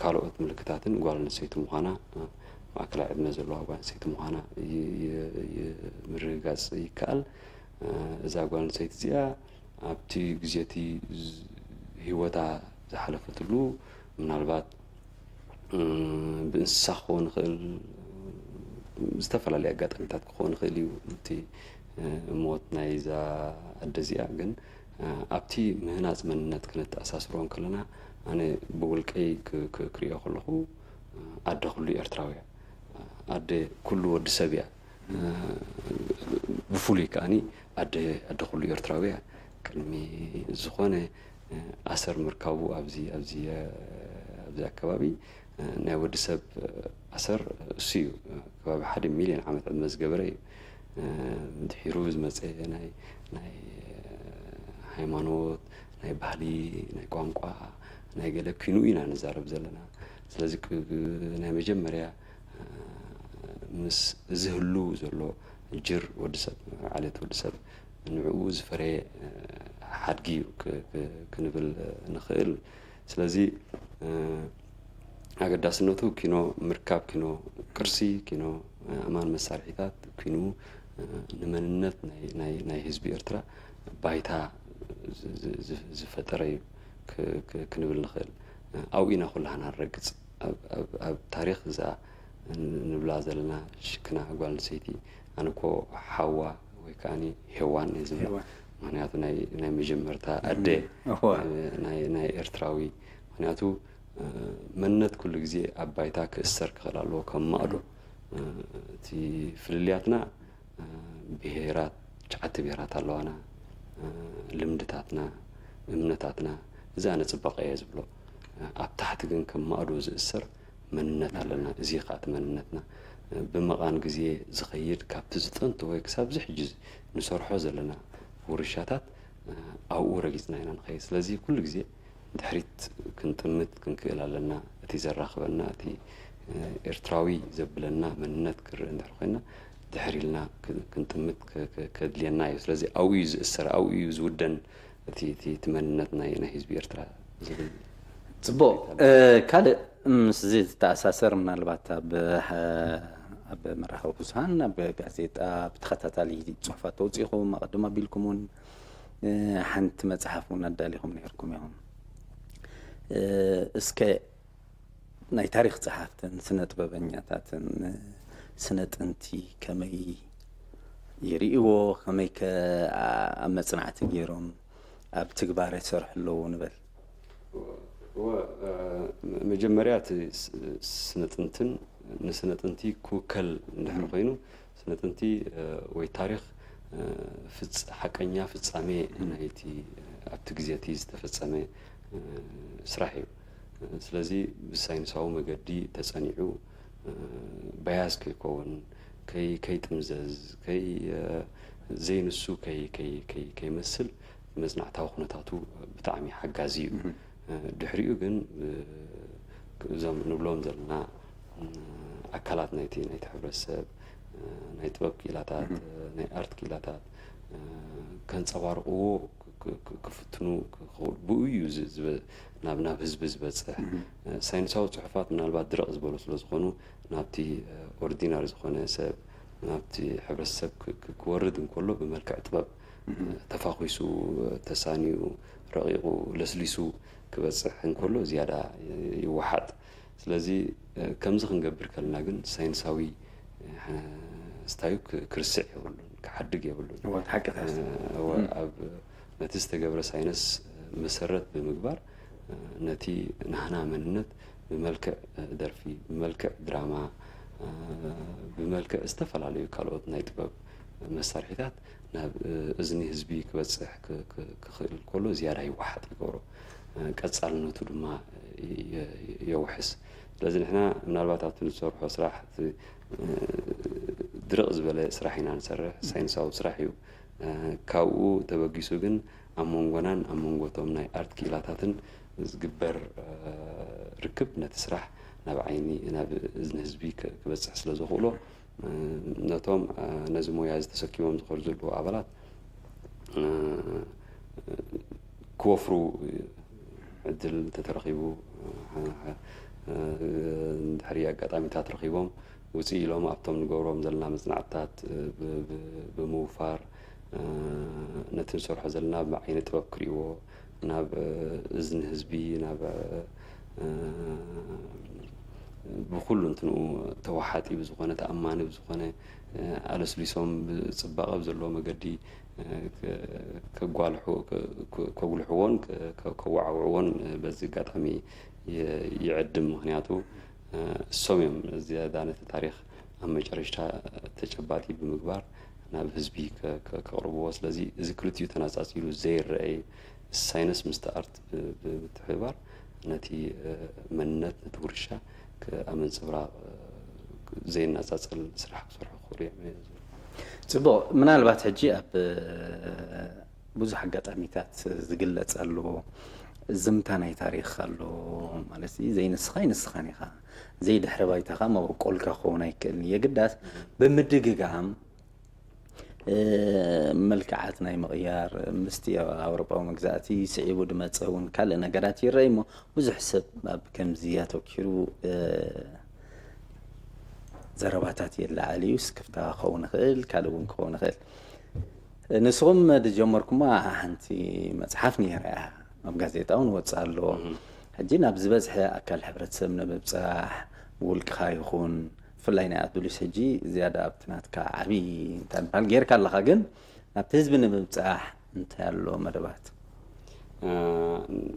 ካልኦት ምልክታትን ጓል ኣንስተይቲ ምዃና፣ ማእከላይ ዕድመ ዘለዋ ጓል ኣንስተይቲ ምዃና ምርግጋጽ ይከኣል። እዛ ጓል ኣንስተይቲ እዚኣ ኣብቲ ግዜ እቲ ህይወታ ዝሓለፈትሉ ምናልባት ብእንስሳ ክኸውን ይኽእል፣ ዝተፈላለዩ ኣጋጣሚታት ክኸውን ይኽእል እዩ። እቲ ሞት ናይዛ ኣደ እዚኣ ግን ኣብቲ ምህናጽ መንነት ክነተኣሳስሮ እንከለና ኣነ ብውልቀይ ክርእዮ ከለኹ ኣደ ኩሉ ኤርትራዊ እያ። ኣደ ኩሉ ወዲ ሰብ እያ። ብፍሉይ ከኣኒ ኣደ ኣደ ኩሉ ኤርትራዊ እያ። ቅድሚ ዝኾነ ኣሰር ምርካቡ ኣብዚ ኣብዚ ኣብዚ ኣከባቢ ናይ ወዲ ሰብ ኣሰር እሱ እዩ። ከባቢ ሓደ ሚልዮን ዓመት ዕድመ ዝገበረ እዩ። ድሒሩ ዝመፀ ናይ ናይ ሃይማኖት፣ ናይ ባህሊ፣ ናይ ቋንቋ፣ ናይ ገለ ኪኑ ኢና ንዛረብ ዘለና። ስለዚ ናይ መጀመርያ ምስ እዚ ህሉ ዘሎ ጅር ወዲ ሰብ፣ ዓሌት ወዲ ሰብ ንዕኡ ዝፈረየ ሓድጊ እዩ ክንብል ንኽእል። ስለዚ ኣገዳስነቱ ኪኖ ምርካብ፣ ኪኖ ቅርሲ፣ ኪኖ ኣማን መሳርሒታት፣ ኪኑ ንመንነት ናይ ህዝቢ ኤርትራ ባይታ ዝፈጠረ እዩ ክንብል ንኽእል። ኣብኡ ኢና ኩላህና ንረግጽ። ኣብ ታሪኽ እዛ ንብላ ዘለና ሽክና ጓል ኣንስተይቲ ኣነ እኮ ሓዋ ወይ ከዓኒ ሄዋን እየ ዝብላ። ምክንያቱ ናይ መጀመርታ ኣደ ናይ ኤርትራዊ፣ ምክንያቱ መንነት ኩሉ ግዜ ኣብ ባይታ ክእሰር ክኽእል ኣለዎ ከም ማእዶ። እቲ ፍልልያትና ብሄራት፣ ትሽዓተ ብሄራት ኣለዋና። ልምድታትና፣ እምነታትና፣ እዚ ኣነ ጽባቐ እየ ዝብሎ። ኣብ ታሕቲ ግን ከም ማእዶ ዝእሰር መንነት ኣለና። እዚ እዩ ከኣ እቲ መንነትና። ብመቓን ግዜ ዝኸይድ፣ ካብቲ ዝጠንቶ ወይ ክሳብ እዚ ሕጂ ንሰርሖ ዘለና ውርሻታት ኣብኡ ረጊጽና ኢና ንኸይድ። ስለዚ ኩሉ ግዜ ድሕሪት ክንጥምት ክንክእል ኣለና። እቲ ዘራኽበና፣ እቲ ኤርትራዊ ዘብለና መንነት ክንርኢ እንድሕር ኮይና፣ ድሕር ኢልና ክንጥምት ከድልየና እዩ። ስለዚ ኣብኡ እዩ ዝእሰር፣ ኣብኡ እዩ ዝውደን እቲ መንነት ናይ ህዝቢ ኤርትራ ዝብል። ጽቡቕ። ካልእ ምስዚ ዝተኣሳሰር ምናልባት ኣብ ኣብ መራኸቢ ብዙሃን፣ ኣብ ጋዜጣ ብተኸታታሊ ጽሑፋት ተውጺኹም፣ ኣቐድም ኣቢልኩም እውን፣ እ፣ ሓንቲ መጽሓፍ እውን ኣዳሊኹም ነይርኩም ኢኹም። እ፣ እስከ ናይ ታሪኽ ጸሓፍትን ስነ ጥበበኛታትን ስነ ጥንቲ ከመይ ይርእይዎ? ከመይከ ኣብ መጽናዕቲ ገይሮም ኣብ ትግባረ ይሰርሑ ኣለዉ ንበል? እወ፣ እ፣ መጀመርያ እቲ ስ-፣ ስነ ጥንትን ንስነ ጥንቲ ክውከል እንድሕር እም። ኮይኑ፣ ስነ ጥንቲ፣ እ፣ ወይ ታሪኽ፣ እ፣ ፍጽ-፣ ሓቀኛ ፍጻሜ እም። ናይቲ፣ እ፣ ኣብቲ ግዜ እቲ ዝተፈጸመ፣ እ፣ ስራሕ እዩ። እ፣ ስለዚ ብሳይንሳዊ መገዲ ተጸኒዑ፣ እ፣ ባያስ ከይከውን፣ ከይ-፣ ከይጥምዘዝ፣ ከይ-፣ እ፣ ዘይንሱ ከይ-፣ ከይ-፣ ከይ-፣ ከይመስል መጽናዕታዊ ኩነታቱ ብጣዕሚ ሓጋዚ እዩ። እም። እ፣ ድሕሪኡ ግን፣ እ፣ እዞም ንብሎም ዘለና፣ እ፣ ኣካላት ናይቲ፣ ናይቲ ሕብረተሰብ፣ እ፣ ናይ ጥበብ ክኢላታት፣ እም። እ፣ ናይ ኣርት ክኢላታት፣ እ፣ ከንጸባርቕዎ ክ-፣ ክ-፣ ክ-፣ ክፍትኑ ክኽእሉ፣ ብኡ እዩ ዝ-፣ ዝበ-፣ ናብ፣ ናብ ህዝቢ ዝበጽሕ። እም። እ፣ ሳይንሳዊ ጽሑፋት ምናልባት ድርቕ ዝበሉ ስለ ዝኾኑ ናብቲ፣ እ፣ ኦርዲናሪ ዝኾነ ሰብ፣ ናብቲ ሕብረተሰብ ክ-፣ ክ-፣ ክወርድ እንከሎ ብመልክዕ ጥበብ፣ እም። እ፣ ተፋኺሱ፣ እ፣ ተሳንዩ፣ ረቒቑ፣ ለስሊሱ ክበጽሕ እንከሎ ዝያዳ ይ-፣ ይወሓጥ። ስለዚ፣ እ፣ ከምዚ ክንገብር ከለና ግን ሳይንሳዊ፣ እ፣ ስታዩ ክ-፣ ክርስዕ የብሉን፣ ክሓድግ የብሉን። እወ፣ እቲ ሓቂ እ፣ እወ፣ እም። ኣብ ነቲ ዝተገብረ ሳይንስ መሰረት ብምግባር፣ እ፣ ነቲ ናህና መንነት ብመልክዕ፣ እ፣ ደርፊ፣ ብመልክዕ ድራማ፣ እ፣ ብመልክዕ ዝተፈላለዩ ካልኦት ናይ ጥበብ መሳርሒታት ናብ፣ እ፣ እዝኒ ህዝቢ ክበጽሕ ክ-፣ ክ-፣ ክኽእል ከሎ ዝያዳ ይወሓጥ ይገብሮ። እ፣ ቀጻልነቱ ድማ የ-፣ የ-፣ የውሕስ። ስለዚ ንሕና ምናልባት ኣብቲ ንሰርሖ ስራሕ እቲ፣ እ፣ ድርቕ ዝበለ ስራሕ ኢና ንሰርሕ፣ እም። ሳይንሳዊ ስራሕ እዩ። እ፣ ካብኡ ተበጊሱ ግን ኣብ መንጎናን ኣብ መንጎ እቶም ናይ ኣርት ክኢላታትን ዝግበር፣ እ፣ ርክብ ነቲ ስራሕ ናብ ዓይኒ፣ ናብ እዝኒ ህዝቢ ክ-፣ ክበጽሕ ስለ ዘኽእሎ፣ እ፣ ነቶም፣ እ፣ ነዚ ሞያ እዚ ተሰኪሞም ዝኸዱ ዘለዉ ኣባላት፣ እ፣ ክወፍሩ ዕድል እንተተረኺቡ፣ እ፣ እ፣ ድሕሪ ኣጋጣሚታት ረኺቦም ውፅእ ኢሎም ኣብቶም ንገብሮም ዘለና መፅናዕትታት፣ እ፣ ብ-፣ ብ-፣ ብምውፋር፣ እ፣ ነቲ ንሰርሖ ዘለና ብዓይኒ ጥበብ ክርእይዎ፣ ናብ፣ እ፣ እዝኒ ህዝቢ፣ ናብ፣ እ፣ ብኹሉ እንትንኡ ተወሓጢ ብዝኾነ፣ ተኣማኒ ብዝኾነ፣ እ፣ ኣለስሊሶም ብፅባቐ ብዘለዎ መገዲ፣ እ፣ ከ-፣ ከጓልሑ-፣ ከ-፣ ከ-፣ ከጉልሕዎን ከ-፣ ከ-፣ ከወዓውዕዎን፣ እ፣ በዚ ኣጋጣሚ የ-፣ ይዕድም። ምኽንያቱ፣ እ፣ እሶም እዮም ዝያዳ ነቲ ታሪኽ ኣብ መጨረሽታ ተጨባጢ ብምግባር ናብ ህዝቢ ከ-፣ ከ-፣ ከቕርብዎ። ስለዚ እዚ ክልቲኡ ተነጻጺሉ ዘይረኣይ ሳይንስ ምስቲ ኣርት ብ-፣ ብምትሕብባር ነቲ፣ እ፣ መንነት፣ ነቲ ውርሻ ክ-፣ ኣብ ምንጽብራቕ፣ እ፣ ዘይነጻጸል ስራሕ ክሰርሑ ክኽእሉ እዮም እየ ዝብል። ጽቡቕ። ምናልባት ሕጂ ኣብ፣ እ፣ ብዙሕ ኣጋጣሚታት ዝግለጽ ኣሎ፣ ዝምታ ናይ ታሪኽ ኣሎ። ማለት እዩ፣ ዘይንስኻ ኣይንስኻን ኢኻ፣ ዘይድሕረ ባይታኻ መበቆልካ ክኸውን ኣይክእልን። የግዳስ ብምድግጋም፣ እ፣ መልክዓት ናይ ምቕያር፣ ምስቲ ኣውሮጳዊ መግዛእቲ ስዒቡ ዝመጸ እውን ካልእ ነገራት ይረኣይ እሞ፣ ብዙሕ ሰብ ኣብ ከምዚ ኣተኪሩ፣ እ፣ ዘረባታት የለዓዕል እዩ። ስክፍታ ክኸውን ይኽእል፣ ካልእ እውን ክኸውን ይኽእል። ንስኹም ዝጀመርኩማ ሓንቲ መጽሓፍ ነይራ እያ፣ ኣብ ጋዜጣ እውን ወጽእ ኣሎ። እም። ሕጂ ናብ ዝበዝሐ ኣካል ሕብረተሰብ ንምብጻሕ፣ ብውልቅኻ ይኹን፣ ብፍላይ ናይ ኣዱሊስ ሕጂ ዝያዳ ኣብቲ ናትካ ዓቢ እንታይ ምባል ጌርካ ኣለኻ፣ ግን ናብቲ ህዝቢ ንምብጻሕ እንታይ ኣሎ መደባት? እ፣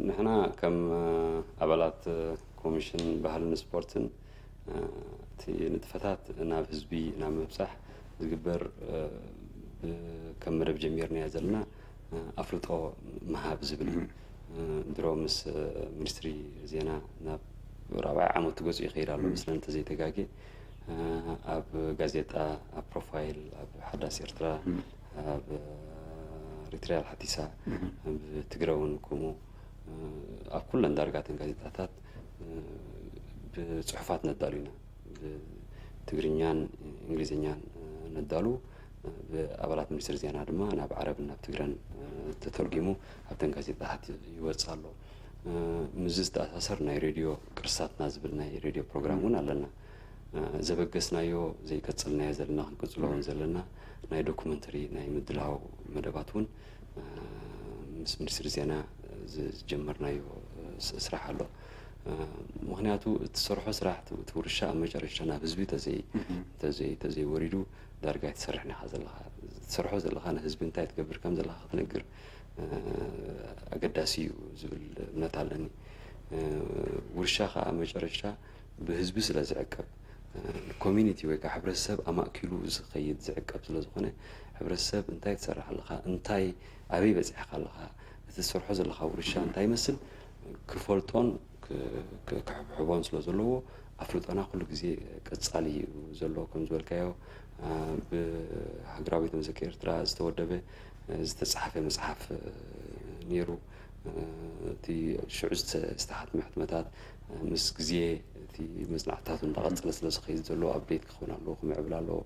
ንሕና ከም፣ እ፣ ኣባላት፣ እ፣ ኮሚሽን ባህልን ስፖርትን፣ እ፣ እቲ ንጥፈታት ናብ ህዝቢ ናብ ምብጻሕ ዝግበር፣ እ፣ ብ-፣ ከም መደብ ጀሚርናዮ ዘለና፣ እ፣ ኣፍልጦ ምሃብ ዝብል እዩ። እም። እ፣ ድሮ ምስ፣ እ፣ ሚኒስትሪ ዜና ናብ ራብዓይ ዓመቱ ገጹ ይኸይድ ኣሎ፣ እም። ምስለን እንተዘይተጋጌ፣ እ፣ ኣብ ጋዜጣ፣ ኣብ ፕሮፋይል፣ ኣብ ሓዳስ ኤርትራ፣ እም። ኣብ፣ እ፣ ሪትሪያል ሓቲሳ፣ እም። ኣብ ትግረ እውን ከምኡ፣ እ፣ ኣብ ኩለን ዳርጋ እተን ጋዜጣታት፣ እ፣ ብጽሑፋት ነዳሉ ኢና። ብትግርኛን እንግሊዝኛን፣ እ፣ ነዳሉ። ብኣባላት ሚኒስትሪ ዜና ድማ ናብ ዓረብን ናብ ትግረን፣ እ፣ ተተርጒሙ ኣብተን ጋዜጣታት ይወጽእ ኣሎ። እ፣ ምስዚ ዝተኣሳሰር ናይ ሬድዮ ቅርሳትና ዝብል ናይ ሬድዮ ፕሮግራም እውን ኣለና። ዘበገስናዮ ዘይቀጸልናዮ ዘለና ክንቅጽሎ እውን ዘለና ናይ ዶኩመንተሪ ናይ ምድላው መደባት እውን ምስ ሚኒስትሪ ዜና ዝጀመርናዮ ስራሕ ኣሎ። ምክንያቱ እትሰርሖ ስራሕ እቲ ውርሻ ኣብ መጨረሽታ ናብ ህዝቢ ተዘይወሪዱ ዳርጋ ኣይትሰርሕን ኢኻ ዘለኻ። ትሰርሖ ዘለኻ ንህዝቢ እንታይ ትገብር ከም ዘለኻ ክትነግር ኣገዳሲ እዩ ዝብል እምነት ኣለኒ። ውርሻ ከዓ መጨረሽታ ብህዝቢ ስለ ዝዕቀብ፣ ኮሚኒቲ ወይ ከዓ ሕብረተሰብ ኣማእኪሉ ዝኸይድ ዝዕቀብ ስለ ዝኾነ፣ ሕብረተሰብ እንታይ ትሰርሕ ኣለኻ፣ እንታይ ኣበይ በፂሕካ ኣለኻ፣ እቲ ትሰርሖ ዘለኻ ውርሻ እንታይ ይመስል ክፈልጦን ክሕብሕቦን ስለ ዘለዎ ኣፍልጦና ኩሉ ግዜ ቀፃሊ እዩ ዘሎ። ከም ዝበልካዮ ብሃገራዊ ቤተ መዘክር ኤርትራ ዝተወደበ ዝተፃሓፈ መፅሓፍ ነይሩ። እቲ ሽዑ ዝተሓትመ ሕትመታት ምስ ግዜ እቲ መፅናዕትታቱ እንዳቐፀለ ስለ ዝኸይድ ዘሎ ኣፕዴት ክኸውን ኣለዎ፣ ክምዕብል ኣለዎ።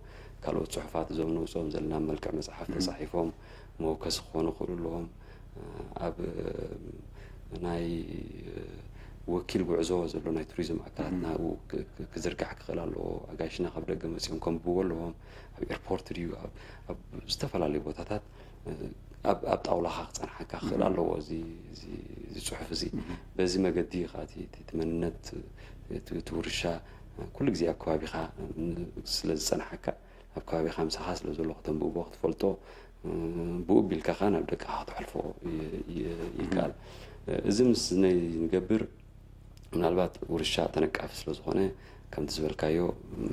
ካልኦት ፅሑፋት እዞም ንውፅኦም ዘለና መልክዕ መፅሓፍ ተፃሒፎም መወከሲ ክኾኑ ክኽእሉ ኣለዎም። ኣብ ናይ ወኪል ጉዕዞ ዘሎ ናይ ቱሪዝም ኣካላት ናብኡ ክዝርጋሕ ክኽእል ኣለዎ። ኣጋይሽና ካብ ደገ መፂኦም ከንብብዎ ኣለዎም። ኣብ ኤርፖርት ድዩ ኣብ ዝተፈላለዩ ቦታታት ኣብ ጣውላኻ ክፀንሓካ ክኽእል ኣለዎ እዚ ፅሑፍ እዚ። በዚ መገዲ ከዓ እቲ መንነት እቲ ውርሻ ኩሉ ግዜ ኣብ ከባቢኻ ስለ ዝፀንሓካ ኣብ ከባቢኻ ምሳኻ ስለ ዘሎ ክተንብቦ ክትፈልጦ ብኡ ቢልካ ከዓ ናብ ደቅኻ ክትሕልፎ ይከኣል። እዚ ምስ ንገብር ምናልባት ውርሻ ተነቃፊ ስለ ዝኾነ ከምቲ ዝበልካዮ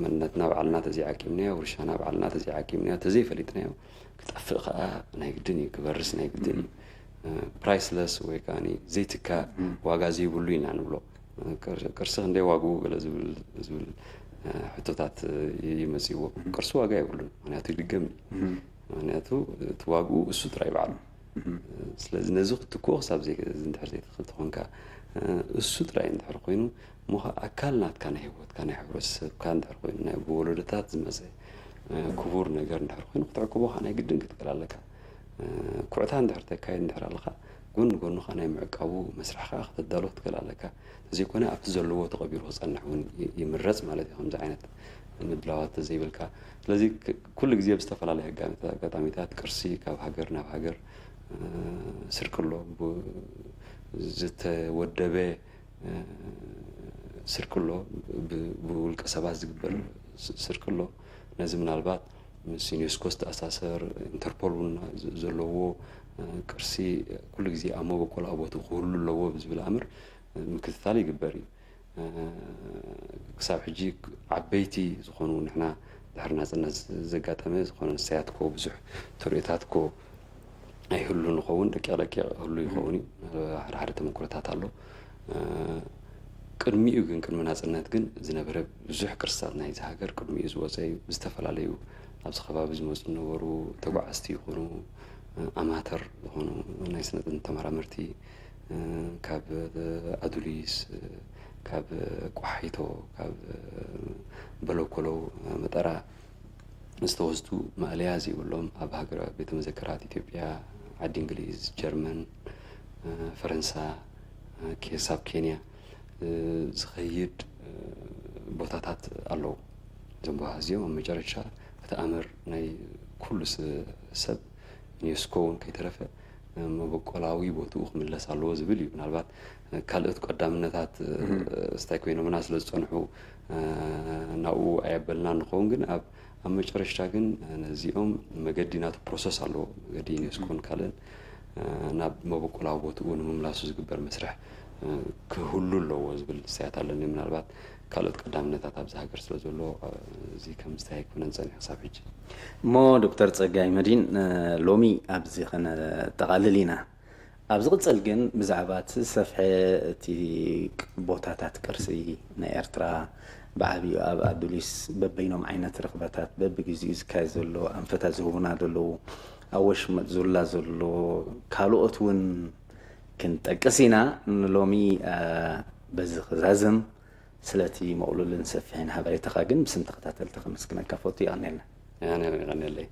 መንነትና ባዕልና ተዘይዓቂምናዮ ውርሻና ባዕልና ተዘይዓቂምናዮ ተዘይፈሊጥናዮ ክጠፍእ ከዓ ናይ ግድን እዩ፣ ክበርስ ናይ ግድን እዩ። ፕራይስለስ ወይ ከዓ ዘይትካ ዋጋ ዘይብሉ ኢና ንብሎ። ቅርሲ ክንደይ ዋግኡ ገለ ዝብል ሕቶታት ይመፅእዎ። ቅርሲ ዋጋ የብሉን፣ ምክንያቱ ይድገም እዩ። ምክንያቱ እቲ ዋግኡ እሱ ጥራይ ባዕሉ። ስለዚ ነዚ ክትክዎ ክሳብ እንድሕር ዘይትኽእል ተኾንካ፣ እሱ ጥራይ እንድሕር ኮይኑ እሞ ከዓ ኣካል ናትካ ናይ ህይወትካ ናይ ሕብረተሰብካ እንድሕር ኮይኑ ናይ ብወለዶታት ዝመፀ ክቡር ነገር እንድሕር ኮይኑ ክትዕቅቦ ከዓ ናይ ግድን ክትክእል ኣለካ። ኩዕታ እንድሕር ተካይድ እንድሕር ኣለካ ጎኒ ጎኒ ከዓ ናይ ምዕቃቡ መስርሕ ከዓ ክተዳሎ ክትክእል ኣለካ። ተዘይኮነ ኣብቲ ዘለዎ ተቐቢሩ ክፀንሕ እውን ይምረፅ ማለት እዩ። ከምዚ ዓይነት ምድላዋት ተዘይብልካ ስለዚ ኩሉ ግዜ ብዝተፈላለየ ኣጋጣሚታት ቅርሲ ካብ ሃገር ናብ ሃገር ስርቂ ኣሎ፣ ዝተወደበ ስርቂ ኣሎ፣ ብውልቀ ሰባት ዝግበር ስርቂ ኣሎ። ነዚ ምናልባት ምስ ዩኔስኮ ዝተኣሳሰር ኢንተርፖል እውን ዘለዎ ቅርሲ ኩሉ ግዜ ኣብ መበቆላዊ ቦትኡ ክህሉ ኣለዎ ብዝብል ኣምር ምክትታል ይግበር እዩ። ክሳብ ሕጂ ዓበይቲ ዝኾኑ ንሕና ድሕሪ ናፅነት ዘጋጠመ ዝኾነ ንሳያትኮ ብዙሕ ተርእዮታትኮ ኣይህሉ ንኸውን ደቂቕ ደቂቕ ህሉ ይኸውን እዩ። ሓደ ሓደ ተመክሮታት ኣሎ። ቅድሚኡ ግን ቅድሚ ናፅነት ግን ዝነበረ ብዙሕ ቅርስታት ናይዚ ሃገር ቅድሚኡ ዝወፀ እዩ። ዝተፈላለዩ ኣብዚ ከባቢ ዝመፁ ዝነበሩ ተጓዓዝቲ ይኹኑ ኣማተር ዝኾኑ ናይ ስነ ጥንቲ ተመራመርቲ ካብ ኣዱሊስ፣ ካብ ቋሒቶ፣ ካብ በለኮሎ መጠራ ዝተወስዱ ማእለያ ዘይብሎም ኣብ ሃገረ ቤተ መዘክራት ኢትዮጵያ፣ ዓዲ እንግሊዝ፣ ጀርመን፣ ፈረንሳ፣ ክሳብ ኬንያ ዝኸይድ ቦታታት ኣለዉ። እዞም ቦታ እዚኦም ኣብ መጨረሻ እቲ ኣምር ናይ ኩሉ ሰብ ዩኔስኮ እውን ከይተረፈ መበቆላዊ ቦትኡ ክምለስ ኣለዎ ዝብል እዩ። ምናልባት ካልኦት ቀዳምነታት ስታይ ኮይኖምና ስለ ዝፀንሑ ናብኡ ኣየበልና ንኸውን፣ ግን ኣብ ኣብ መጨረሽታ ግን ነዚኦም መገዲ ናቱ ፕሮሰስ ኣለዎ። መገዲ ዩኔስኮን ካልእን ናብ መበቆላዊ ቦትኡ ንምምላሱ ዝግበር መስርሕ ክህሉ ኣለዎ ዝብል ስያት ኣለኒ። ምናልባት ካልኦት ቀዳምነታት ኣብዚ ሃገር ስለ ዘሎ እዚ ከም ዝታይ ኣይኮነን ጸኒሑ ክሳብ ሕጂ። እሞ ዶክተር ጸጋይ መዲን፣ ሎሚ ኣብዚ ከነጠቓልል ኢና። ኣብ ዝቕጽል ግን ብዛዕባ እቲ ዝሰፍሐ እቲ ቦታታት ቅርሲ ናይ ኤርትራ ብዓብዩ ኣብ ኣዱሊስ በበይኖም ዓይነት ርኽበታት በብግዜኡ ዝካየድ ዘሎ ኣንፈታት ዝህቡና ዘለዉ ኣብ ወሽመጥ ዙላ ዘሎ ካልኦት እውን ክንጠቅስ ኢና። ንሎሚ በዚ ክዛዝም ስለቲ መቕሉልን ሰፊሕን ሓበሬታኻ ግን ብስም ተኸታተልቲ ከመስግነካ ፈቱ። ይቐንየልና። ኣነ ይቐንየለይ።